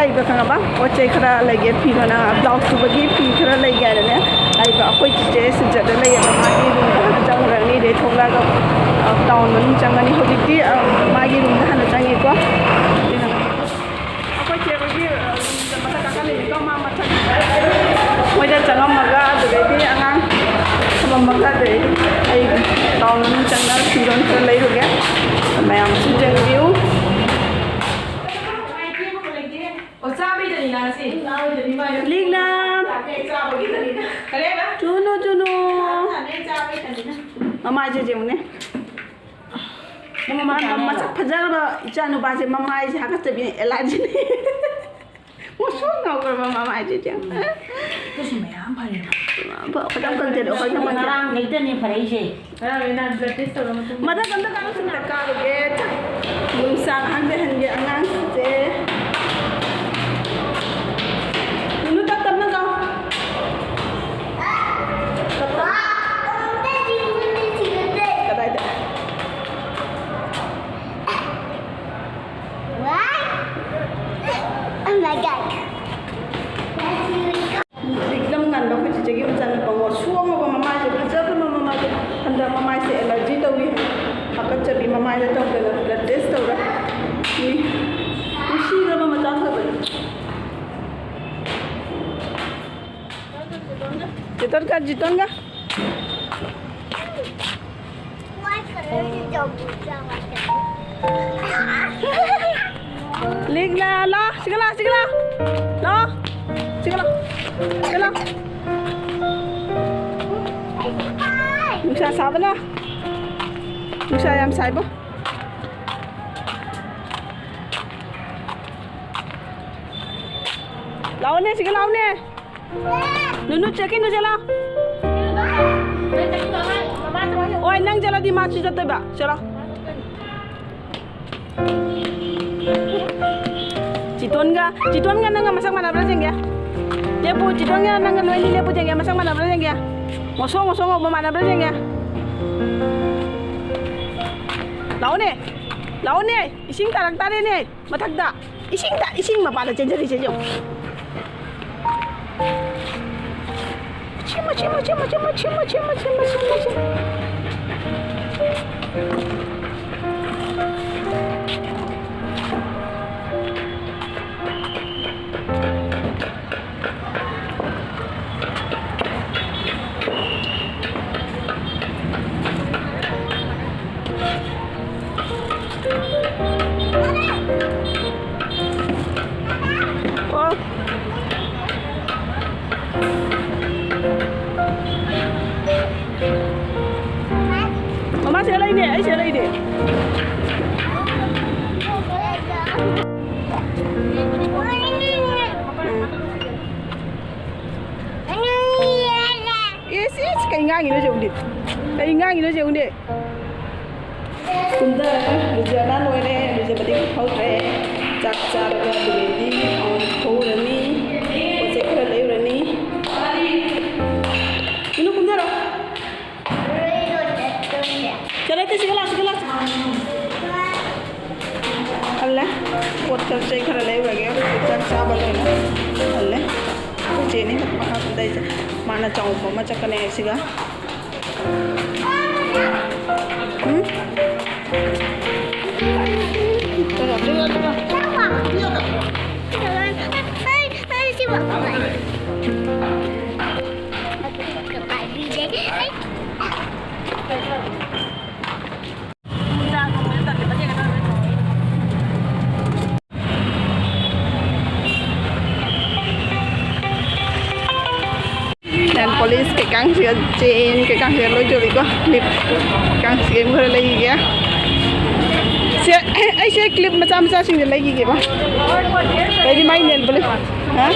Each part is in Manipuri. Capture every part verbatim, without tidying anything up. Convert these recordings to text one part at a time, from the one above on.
ꯂꯩꯕ ꯈꯪꯉꯕ? ꯄꯣꯠ ꯆꯩ ꯈꯔ ꯂꯩꯒꯦ, ꯐꯤꯗꯣ ꯅꯪ blouse ꯇꯨꯕꯒꯤ ꯐꯤ ꯈꯔ ꯂꯩꯒꯦ ꯍꯥꯏꯅꯅꯦ ꯂꯩꯕ꯫ ꯑꯩꯈꯣꯏ ꯆꯤꯆꯦ ꯁꯤꯡꯆꯠꯇ ꯂꯩꯌꯦꯕ, ꯃꯥꯒꯤ ꯔꯨꯝꯗ ꯍꯥꯟꯅ ꯆꯪꯉꯨꯔꯅꯤ, ꯑꯗꯩ ꯊꯣꯛꯂꯛꯑꯒ, ꯑ, town ꯃꯅꯨꯡ ꯆꯪꯉꯅꯤ꯫ ꯍꯧꯖꯤꯛꯇꯤ, ꯑ, ꯃꯥꯒꯤ ꯔꯨꯝꯗ ꯍꯥꯟꯅ ꯆꯪꯉꯦꯀꯣ꯫ ꯑꯩꯈꯣꯏ ꯆꯦ ꯍꯣꯏꯒꯤ, ꯑ, ꯔꯨꯝꯗ ꯃꯊꯛ ꯀꯥꯈꯠꯂꯤꯅꯤꯀꯣ, ꯃꯥ ꯃꯊꯛ ꯃꯣꯏꯗ ꯆꯪꯉꯝꯃꯒ ꯑꯗꯨꯗꯩꯗꯤ ꯑꯉꯥꯡ ꯊꯝꯃꯝꯃꯒ ꯑꯗꯨꯗꯩꯗꯤ ꯑꯩ town ꯃꯅꯨꯡ ꯆꯪꯉꯒ ꯐꯤꯔꯣꯜ ꯈꯔ ꯂꯩꯔꯨꯒꯦ꯫ ꯃꯌꯥꯝꯁꯨ ꯌꯦꯡꯕꯤꯌꯨ꯫ ꯑꯣ, ꯆꯥꯕꯩꯗꯅꯤꯅ ꯁꯤ꯫ ꯂꯤꯛꯂꯥ꯫ ꯆꯥꯕꯒꯤꯗꯅꯤꯅ꯫ ꯀꯔꯦꯕ? ꯆꯨꯅꯨ, ꯆꯨꯅꯨ꯫ ꯆꯥꯕꯩꯗꯅꯤꯅ꯫ ꯃꯃꯥꯏꯁꯦ ꯌꯦꯡꯉꯨꯅꯦ꯫ ꯃꯃꯥ ꯃ-, ꯃꯁꯛ ꯐꯖꯈ꯭ꯔꯕ ꯏꯆꯥ ꯅꯨꯄꯥꯁꯦ ꯃꯃꯥꯏꯁꯦ ꯍꯥꯀꯠꯆꯕꯤ allergy ꯅꯦ꯫ ꯉꯧꯁꯣꯛ ꯉꯧꯈ꯭ꯔꯕ ꯃꯃꯥꯏꯁꯦ ꯌꯦꯡꯉꯨ꯫ ꯑꯗꯨꯁꯨ ꯃꯌꯥꯝ ꯐꯔꯦꯕ꯫ ꯐꯖꯅ ꯀꯪꯁꯤꯜꯂꯦ, ꯐꯖꯅ ꯀꯪꯁꯤꯜꯂꯦ꯫ ꯉꯔꯥꯡꯗꯩꯗꯅꯦ ꯐꯔꯛꯏꯁꯦ꯫ ꯉꯔꯥꯡꯗꯩ ꯅꯍꯥꯟ blood test ꯇꯧꯔ ꯃꯇꯨꯡꯗ꯫ ꯃꯊꯛ ꯑꯝꯇ ꯀꯥꯔꯨꯁꯤ, ꯃꯊꯛ ꯀꯥꯔꯨꯒꯦ꯫ ꯅꯨꯡꯁꯥ ꯉꯥꯏꯍꯥꯛ ꯂꯩꯍꯟꯒꯦ ꯑꯉꯥꯡꯁꯤꯡꯁꯦ꯫ ꯅꯨꯅꯨ, ꯇꯞ ꯇꯞꯅ ꯀꯥꯎ꯫ ꯇꯞ ꯇꯞꯅ꯫ ꯀꯗꯥꯏꯗ? Oh my God. ꯂꯤꯛꯂꯝ ꯉꯥꯟꯕ ꯑꯩꯈꯣꯏ ꯆꯤꯆꯦꯒꯤ ꯃꯆꯥꯅꯨꯄꯥ ꯉꯧꯁꯣꯛ ꯉꯧꯕ, ꯃꯃꯥꯏꯁꯦ ꯐꯖꯈ꯭ꯔꯕ ꯃꯃꯥꯏꯁꯦ꯫ ꯍꯟꯗꯛ ꯃꯃꯥꯏꯁꯦ allergy ꯇꯧꯏ꯫ ꯍꯥꯀꯠꯆꯕꯤ ꯃꯃꯥꯏꯗ ꯇꯧꯗꯅ blood test ꯇꯧꯔꯦ꯫ ꯃꯤ ꯅꯨꯡꯁꯤꯈ꯭ꯔꯕ ꯃꯆꯥ ꯐꯕꯅꯤ꯫ ꯖꯤꯇꯣꯟꯒ, ꯖꯤꯇꯣꯟꯒ꯫ ꯂꯤꯛꯂꯥ, ꯂꯥ, ꯁꯤꯒ ꯂꯥ, ꯁꯤꯒ ꯂꯥ꯫ ꯂꯥ, ꯁꯤꯒ ꯂꯥ, ꯁꯤꯒ ꯂꯥ꯫ ꯅꯨꯡꯁꯥ ꯁꯥꯕꯅ, ꯅꯨꯡꯁꯥ ꯌꯥꯝ ꯁꯥꯏꯕꯣ꯫ ꯂꯥꯛꯑꯣꯅꯦ, ꯁꯤꯒ ꯂꯥꯛꯑꯣꯅꯦ꯫ ꯅꯨꯅꯨ, ꯆꯦ ꯀꯤꯅꯨ ꯆꯠꯂꯣ꯫ ꯍꯣꯏ, ꯅꯪ ꯆꯠꯂꯗꯤ ꯃꯥꯁꯨ ꯆꯠꯇꯣꯏꯕ꯫ ꯆꯠꯂꯣ꯫ ꯆꯤꯇꯣꯟꯒ, ꯆꯤꯇꯣꯟꯒ ꯅꯪꯒ ꯃꯁꯛ ꯃꯥꯟꯅꯕ꯭ꯔꯥ ꯌꯦꯡꯒꯦ꯫ ꯂꯦꯞꯄꯨ, ꯆꯤꯇꯣꯟꯒ ꯅꯪꯒ ꯅꯣꯏꯅꯤ ꯂꯦꯞꯄꯨ ꯌꯦꯡꯒꯦ, ꯃꯁꯛ ꯃꯥꯟꯅꯕ꯭ꯔꯥ ꯌꯦꯡꯒꯦ꯫ ꯉꯧꯁꯣꯛ ꯉꯧꯁꯣꯛ ꯉꯧꯕ ꯃꯥꯟꯅꯕ꯭ꯔꯥ ꯌꯦꯡꯒꯦ꯫ ꯂꯥꯛꯑꯣꯅꯦ, ꯂꯥꯛꯑꯣꯅꯦ, ꯏꯁꯤꯡ ꯇꯥꯔꯛ ꯇꯥꯔꯦꯅꯦ ꯃꯊꯛꯇ꯫ ꯏꯁꯤꯡ ꯊꯛ-, ꯏꯁꯤꯡ ꯃꯄꯥꯟꯗ ꯆꯦꯟꯖꯔꯤꯁꯦ ꯌꯦꯡꯉꯨ꯫ ꯃꯆꯤꯟ, ꯃꯆꯤꯟ, ꯃꯆꯤꯟ꯫ ꯑꯣ꯫ ꯃꯃꯥ ꯁꯤꯗ ꯂꯩꯅꯦ, ꯑꯩ ꯁꯤꯗ ꯂꯩꯅꯦ꯫ ꯏꯁ, ꯏꯁ, ꯀꯩ ꯉꯥꯡꯉꯤꯅꯣ ꯌꯦꯡꯉꯨꯅꯦ꯫ ꯀꯩ ꯉꯥꯡꯉꯤꯅꯣ ꯌꯦꯡꯉꯨꯅꯦ꯫ ꯀꯨꯝꯊꯔꯦ, ꯂꯨꯖꯅ ꯂꯣꯏꯔꯦ, ꯂꯨꯖꯕꯗꯤ ꯍꯧꯈ꯭ꯔꯦ꯫ ꯆꯥꯛ ꯆꯥꯔꯒ ꯑꯗꯨꯗꯩꯗꯤ ꯑꯃꯨꯛ ꯊꯣꯛꯎꯔꯅꯤ, ꯄꯣꯠ ꯆꯩ ꯈꯔ ꯂꯩꯔꯨꯔꯅꯤ꯫ ꯃꯤꯅꯨ, ꯀꯨꯝꯊꯔꯣ꯫ ꯆꯠꯂꯣ, ꯁꯤꯗ ꯂꯥꯛꯑꯣ, ꯁꯤꯗ ꯂꯥꯛꯑꯣ꯫ ꯍꯜꯂꯦ꯫ ꯄꯣꯠ ꯈꯔ, ꯆꯩ ꯈꯔ ꯂꯩꯔꯨꯔꯒꯦ꯫ ꯍꯧꯖꯤꯛ ꯆꯥꯛ ꯆꯥꯕ ꯂꯣꯏꯔꯦ꯫ ꯍꯜꯂꯦ꯫ ꯑꯩꯈꯣꯏ ꯆꯦꯅꯤ ꯃꯈꯥ ꯀꯨꯝꯊꯩꯁꯦ꯫ ꯃꯥꯅ ꯆꯥꯎꯕ ꯑꯃ ꯆꯠꯀꯅꯤ ꯍꯥꯏꯁꯤꯒ꯫ ꯎꯝ? ꯆꯠꯂꯣ, ꯆꯠꯂꯣ, ꯆꯠꯂꯣ꯫ Nail polish ꯀꯩꯀꯥꯡꯁꯤꯒ, ꯆꯦꯟ ꯀꯩꯀꯥꯡꯁꯤꯒ ꯂꯣꯏ ꯌꯣꯜꯂꯤꯀꯣ꯫ Clip ꯀꯥꯡꯁꯤꯒ ꯈꯔ ꯂꯩꯈꯤꯒꯦ꯫ ꯁꯦ, ꯑꯩꯁꯦ clip ꯃꯆꯥ ꯃꯆꯥꯁꯤꯡꯁꯦ ꯂꯩꯈꯤꯒꯦꯕ꯫ ꯑꯗꯩꯗꯤ ꯃꯥꯏ nail polish꯫ ꯍꯥ?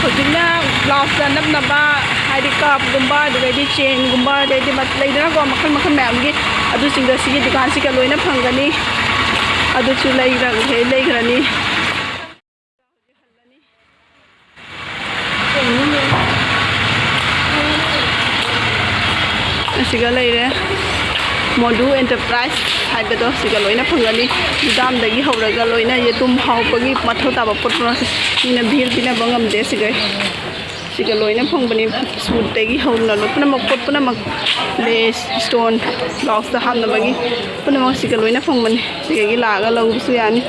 ꯍꯧꯖꯤꯛꯅ blouse ꯇ ꯅꯞꯅꯕ, ꯍꯥꯏꯗꯤ, cuff ꯀꯨꯝꯕ, ꯑꯗꯨꯗꯩꯗꯤ chain ꯒꯨꯝꯕ, ꯑꯗꯩꯗꯤ ꯃ-, ꯂꯩꯗꯅꯀꯣ, ꯃꯈꯜ ꯃꯈꯜ ꯃꯌꯥꯝꯒꯤ, ꯑꯗꯨꯁꯤꯡꯗꯣ ꯁꯤꯒꯤ ꯗꯨꯀꯥꯟꯁꯤꯗ ꯂꯣꯏꯅ ꯐꯪꯒꯅꯤ꯫ ꯑꯗꯨꯁꯨ ꯂꯩꯈ꯭ꯔ-, ꯂꯩꯈ꯭ꯔꯅꯤ꯫ ꯁꯤꯒ ꯂꯩꯔꯦ, ꯃꯣꯗꯨ ꯑꯦꯟꯇꯔꯄ꯭ꯔꯥꯏꯁ ꯍꯥꯏꯕꯗꯣ, ꯁꯤꯒ ꯂꯣꯏꯅ ꯐꯪꯒꯅꯤ꯫ ꯗꯥꯝꯗꯒꯤ ꯍꯧꯔꯒ ꯂꯣꯏꯅ ꯌꯦꯇꯨꯝ ꯍꯥꯎꯕꯒꯤ ꯃꯊꯧ ꯇꯥꯕ ꯄꯣꯠ ꯄꯨꯝꯅꯃꯛꯁꯦ꯫ ꯃꯤꯅ ꯚꯤꯜ ꯄꯤꯅꯕ ꯉꯝꯗꯦ꯫ ꯁꯤꯒ ꯁꯤꯒ ꯂꯣꯏꯅ ꯐꯪꯕꯅꯤ꯫ ꯁꯨꯠꯇꯒꯤ ꯍꯧꯅ ꯂꯣꯏ ꯄꯨꯝꯅꯃꯛ, ꯄꯣꯠ ꯄꯨꯝꯅꯃꯛ, ꯂꯦꯁ, ꯁ꯭ꯇꯣꯟ, ꯕ꯭ꯂꯥꯎꯁꯇ ꯍꯥꯞꯅꯕꯒꯤ ꯄꯨꯝꯅꯃꯛ ꯁꯤꯒ ꯂꯣꯏꯅ ꯐꯪꯕꯅꯤ꯫ ꯁꯤꯗꯒꯤ ꯂꯥꯛꯑꯒ ꯂꯧꯕꯁꯨ ꯌꯥꯅꯤ꯫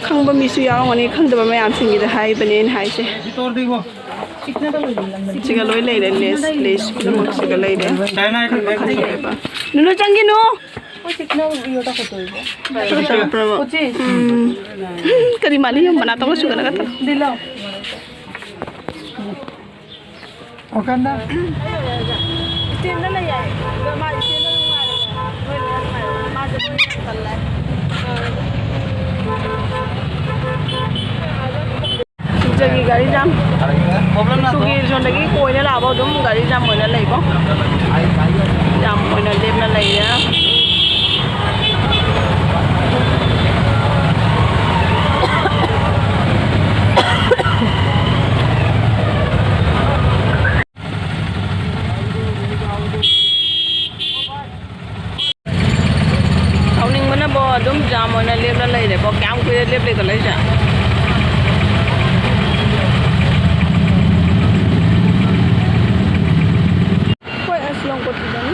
ꯈꯪꯕ ꯃꯤꯁꯨ ꯌꯥꯎꯔꯝꯒꯅꯤ, ꯈꯪꯗꯕ ꯃꯌꯥꯝꯁꯤꯡꯒꯤꯗ ꯍꯥꯏꯕꯅꯦ ꯑꯩꯅ ꯍꯥꯏꯁꯦ꯫ ꯁꯤꯒ ꯂꯣꯏ ꯂꯩꯔꯦ, ꯂꯦꯁ, ꯂꯦꯁ ꯄꯨꯝꯅꯃꯛ ꯁꯤꯒ ꯂꯩꯔꯦ꯫ ꯅꯨꯅꯨ ꯆꯪꯒꯤꯅꯨ꯫ ꯎꯝ꯫ ꯀꯔꯤ ꯃꯥꯜꯂꯤ ꯌꯦꯡꯉꯨ, ꯃꯅꯥ ꯇꯧꯔ ꯁꯨꯒꯅꯒ ꯇꯧ꯫ ꯋꯥꯈꯟꯗ꯫ ꯏꯁꯇꯦꯟꯗ ꯂꯩ ꯍꯥꯏ꯫ ꯑꯗꯣ ꯃꯥ ꯏꯁꯇꯦꯟꯗ ꯅꯨꯡꯉꯥꯏꯔꯦ꯫ ꯅꯣꯏꯅ ꯅꯨꯡꯉꯥꯏꯔꯦ꯫ ꯃꯥꯁꯦ ꯅꯣꯏꯅ ꯌꯥꯝ ꯇꯜꯂꯦ꯫ ꯁꯤꯡꯖꯒꯤ ꯒꯥꯔꯤ ꯖꯥꯝ꯫ ꯇꯨꯒꯤ ꯁꯣꯝꯗꯒꯤ ꯀꯣꯏꯅ ꯂꯥꯛꯑꯕ ꯑꯗꯨꯝ ꯒꯥꯔꯤ ꯖꯥꯝ ꯑꯣꯏꯅ ꯂꯩꯀꯣ꯫ ꯖꯥꯝ ꯑꯣꯏꯅ ꯂꯦꯞꯅ ꯂꯩꯔꯦ꯫ ꯁꯥꯎꯅꯤꯡꯕꯅꯕꯣ ꯑꯗꯨꯝ ꯖꯥꯝ ꯑꯣꯏꯅ ꯂꯦꯞꯂ ꯂꯩꯔꯦꯀꯣ꯫ ꯀꯌꯥꯝ ꯀꯨꯏꯔꯦ ꯂꯦꯞꯂꯦ ꯈꯜꯂꯛꯏꯁꯦ? ꯑꯩꯈꯣꯏ ꯑꯁ ꯂꯣꯡꯀꯣꯠꯇꯨꯗꯅꯤ꯫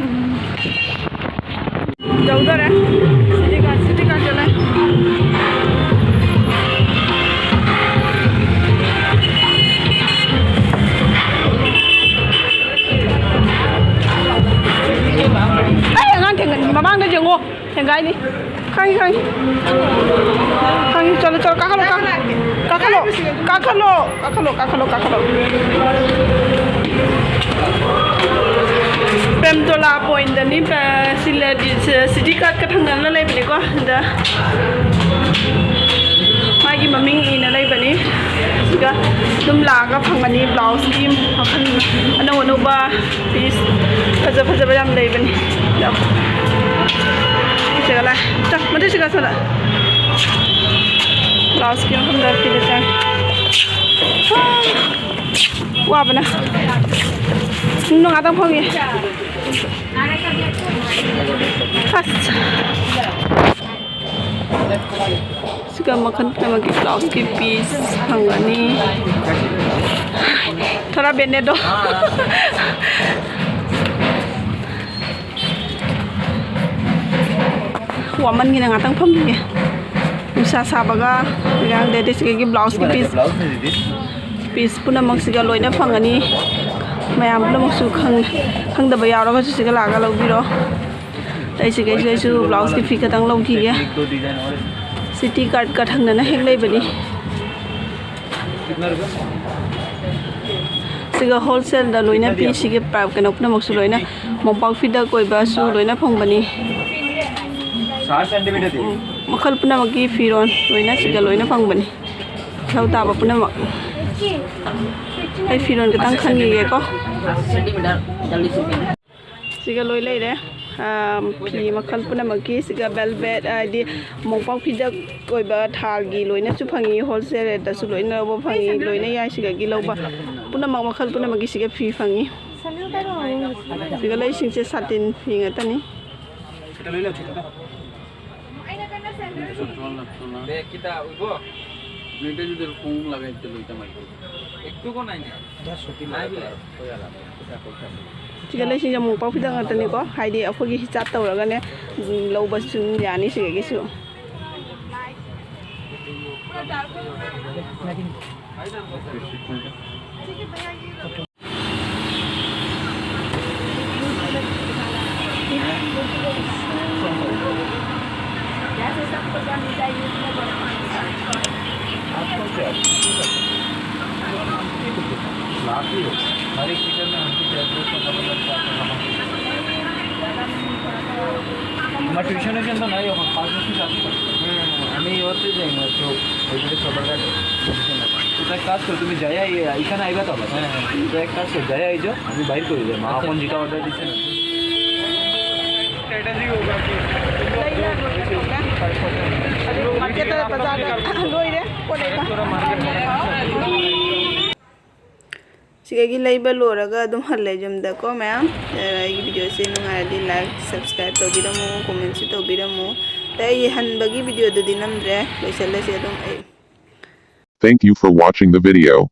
ꯎꯝ꯫ ꯌꯧꯗꯣꯔꯦ꯫ ꯁꯤꯇꯤ ꯀꯥꯔ, ꯁꯤꯇꯤ ꯀꯥꯔ ꯆꯠꯂꯦ꯫ ꯑꯩ ꯑꯉꯥꯡ ꯊꯦꯡꯒꯟ-, ꯃꯃꯥꯡꯗ ꯌꯦꯡꯉꯣ, ꯊꯦꯡꯒꯥꯏꯅꯤ꯫ ꯈꯪꯉꯤ, ꯈꯪꯉꯤ꯫ ꯈꯪꯉꯤ, ꯆꯠꯂꯣ, ꯆꯠꯂꯣ, ꯀꯥꯈꯠꯂꯣ, ꯀꯥꯈꯠꯂꯣ, ꯀꯥꯈꯠꯂꯣ, ꯀꯥꯈꯠꯂꯣ, ꯀꯥꯈꯠꯂꯣ, ꯀꯥꯈꯠꯂꯣ꯫ ꯄ꯭ꯔꯦꯝꯇꯣꯂꯥ ꯄꯣꯏꯟꯗꯅꯤ, ꯄ-, ꯁꯤ ꯂꯩ-, ꯁꯤ-, ꯁꯤꯇꯤ ꯀꯥꯔꯠꯀ ꯊꯪꯅꯅ ꯂꯩꯕꯅꯤꯀꯣ꯫ ꯑꯗ ꯃꯥꯒꯤ ꯃꯃꯤꯡ ꯏꯅ ꯂꯩꯕꯅꯤ꯫ ꯁꯤꯒ ꯑꯗꯨꯝ ꯂꯥꯛꯑꯒ ꯐꯪꯒꯅꯤ꯫ ꯕ꯭ꯂꯥꯎꯁꯀꯤ ꯃꯈꯜ ꯑꯅꯧ ꯑꯅꯧꯕ ꯄꯤꯁ ꯐꯖ ꯐꯖꯕ ꯌꯥꯝ ꯂꯩꯕꯅꯤ꯫ ꯑꯗꯣ ꯁꯤꯒ ꯂꯥꯛ-, ꯆ-, ꯃꯗꯨ ꯁꯤꯒ ꯁꯣꯗ꯫ ꯕ꯭ꯂꯥꯎꯁꯀꯤ ꯃꯐꯝꯗ ꯐꯤꯗ ꯆꯪꯉꯦ꯫ ꯋꯥꯕꯅ꯫ ꯅꯨꯡꯉꯥꯏꯇꯪ ꯐꯝꯒꯦ꯫ ꯑꯁ꯫ ꯁꯤꯒ ꯃꯈꯜ ꯄꯨꯝꯅꯃꯛꯀꯤ ꯕ꯭ꯂꯥꯎꯁꯀꯤ ꯄꯤꯁ ꯐꯪꯒꯅꯤ꯫ ꯊꯣꯔꯥ ꯕꯦꯟꯅꯦꯗꯣ꯫ ꯋꯥꯃꯟꯒꯤꯅ ꯉꯥꯛꯇꯪ ꯐꯝꯈꯤꯒꯦ꯫ ꯅꯨꯡꯁꯥ ꯁꯥꯕꯒ ꯏꯔꯥꯡꯗꯩꯗꯤ ꯁꯤꯒꯤ ꯕ꯭ꯂꯥꯎꯁꯀꯤ ꯄꯤꯁ, ꯄꯤꯁ ꯄꯨꯝꯅꯃꯛꯁꯤꯒ ꯂꯣꯏꯅ ꯐꯪꯒꯅꯤ꯫ ꯃꯌꯥꯝ ꯄꯨꯝꯅꯃꯛꯁꯨ ꯈꯪ-, ꯈꯪꯗꯕ ꯌꯥꯎꯔꯒꯁꯨ ꯁꯤꯒ ꯂꯥꯛꯑꯒ ꯂꯧꯕꯤꯔꯣ꯫ ꯑꯩꯁꯤꯒꯩꯁꯨ ꯑꯩꯁꯨ ꯕ꯭ꯂꯥꯎꯁꯀꯤ ꯐꯤ ꯈꯛꯇꯪ ꯂꯧꯈꯤꯒꯦ꯫ ꯁꯤꯇꯤ ꯀꯥꯔꯠꯀ ꯊꯪꯅꯅ ꯍꯦꯛ ꯂꯩꯕꯅꯤ꯫ ꯁꯤꯒ ꯍꯣꯜꯁꯦꯜꯗ ꯂꯣꯏꯅ ꯄꯤ꯫ ꯁꯤꯒꯤ ꯄ-, ꯀꯩꯅꯣ ꯄꯨꯝꯅꯃꯛꯁꯨ ꯂꯣꯏꯅ ꯃꯣꯝꯄꯥꯛ ꯐꯤꯗꯛ ꯑꯣꯏꯕꯁꯨ ꯂꯣꯏꯅ ꯐꯪꯕꯅꯤ꯫ ꯎꯝ, ꯃꯈꯜ ꯄꯨꯝꯅꯃꯛꯀꯤ ꯐꯤꯔꯣꯜ ꯂꯣꯏꯅ ꯁꯤꯗ ꯂꯣꯏꯅ ꯐꯪꯕꯅꯤ꯫ ꯃꯊꯧ ꯇꯥꯕ ꯄꯨꯝꯅꯃꯛ꯫ ꯑꯩ ꯐꯤꯔꯣꯜ ꯈꯤꯇꯪ ꯈꯟꯈꯤꯒꯦꯀꯣ꯫ ꯁꯤꯒ ꯂꯣꯏ ꯂꯩꯔꯦ꯫ ꯑꯥ, ꯐꯤ ꯃꯈꯜ ꯄꯨꯝꯅꯃꯛꯀꯤ ꯁꯤꯒ velvet, ꯍꯥꯏꯗꯤ ꯃꯣꯝꯄꯥꯛ ꯐꯤꯗꯛ ꯑꯣꯏꯕ ꯊꯥꯒꯤ ꯂꯣꯏꯅꯁꯨ ꯐꯪꯉꯤ, ꯍꯣꯜꯁꯦꯜ ꯔꯦꯠꯇꯁꯨ ꯂꯣꯏꯅ ꯂꯧꯕ ꯐꯪꯉꯤ, ꯂꯣꯏꯅ ꯌꯥꯏ꯫ ꯁꯤꯗꯒꯤ ꯂꯧꯕ ꯄꯨꯝꯅꯃꯛ, ꯃꯈꯜ ꯄꯨꯝꯅꯃꯛꯀꯤ ꯁꯤꯒ ꯐꯤ ꯐꯪꯉꯤ꯫ ꯁꯤꯒ ꯂꯩꯁꯤꯡꯁꯦ ꯁꯥꯇꯤꯟ ꯐꯤ ꯉꯥꯛꯇꯅꯤ꯫ ꯕꯦꯒ ꯈꯤꯇ ꯎꯏꯕꯣ? ꯅꯣꯏꯗ ꯖꯨꯗꯤ ꯈꯣꯡꯎꯞ ꯂꯥꯛꯑꯦ, ꯑꯗꯨ ꯂꯣꯏ ꯇꯝꯃꯛꯑꯦ꯫ ꯑꯦꯛꯇꯨ ꯀꯣꯟ ꯅꯥꯏꯅꯦ꯫ ꯁꯤꯗ ꯂꯩꯁꯤꯡꯁꯦ ꯃꯣꯝꯄꯥꯛ ꯐꯤꯗꯛ ꯉꯥꯛꯇꯅꯤꯀꯣ, ꯍꯥꯏꯗꯤ ꯑꯩꯈꯣꯏꯒꯤ ꯍꯤꯁꯥꯞ ꯇꯧꯔꯒꯅꯦ, ꯎꯝ, ꯂꯧꯕꯁꯨ ꯑꯗꯨꯝ ꯌꯥꯅꯤ ꯁꯤꯗꯒꯤꯁꯨ꯫ लाती हो। हर एक टीचर ने हंसी जैसे तो मतलब क्या करना। मैं ट्यूशन व्यूशन तो नहीं होगा, पाँच बजे से जाती है। हाँ, আমি ইয়াতে যাই, মই তো ওইদিকে সদরঘাট। তো এক কাজ করো, তুমি যাই, এই, এখানে আইবা তো আবার। হ্যাঁ, হ্যাঁ। তো এক কাজ করো, যাই, এই যাও, আমি বাইর করে দিলাম। মা এখন যেটা অর্ডার দিচ্ছে না। ꯑꯗꯨ ꯃꯥꯔꯀꯦꯠꯇ ꯕꯖꯥꯔꯗ ꯂꯣꯏꯔꯦ ꯄꯣꯠ ꯂꯩꯕ꯫ ꯊꯣꯔꯥ ꯃꯥꯔꯀꯦꯠ꯫ ꯁꯤꯒ ꯂꯣꯏ ꯂꯩꯔꯦ꯫ ꯁꯤꯒ ꯂꯣꯏ ꯂꯩꯔꯦ꯫ ꯁꯤꯗꯒꯤ ꯂꯩꯕ ꯂꯣꯏꯔꯒ ꯑꯗꯨꯝ ꯍꯜꯂꯦ ꯌꯨꯝꯗꯀꯣ ꯃꯌꯥꯝ꯫ ꯑꯩꯒꯤ ꯚꯤꯗꯤꯑꯣꯁꯦ ꯅꯨꯡꯉꯥꯏꯔꯗꯤ ꯂꯥꯏꯛ ꯁꯕꯁꯀ꯭ꯔꯥꯏꯕ ꯇꯧꯕꯤꯔꯝꯃꯨ, ꯀꯣꯃꯦꯟꯁꯨ ꯇꯧꯕꯤꯔꯝꯃꯨ꯫ ꯑꯗ ꯑꯩ ꯍꯟꯕꯒꯤ ꯚꯤꯗꯤꯑꯣꯗꯨꯗꯤ ꯅꯝꯗ꯭ꯔꯦ, ꯂꯣꯏꯁꯜꯂꯁꯤ ꯑꯗꯨꯝ ꯑꯩ Thank you for watching the video.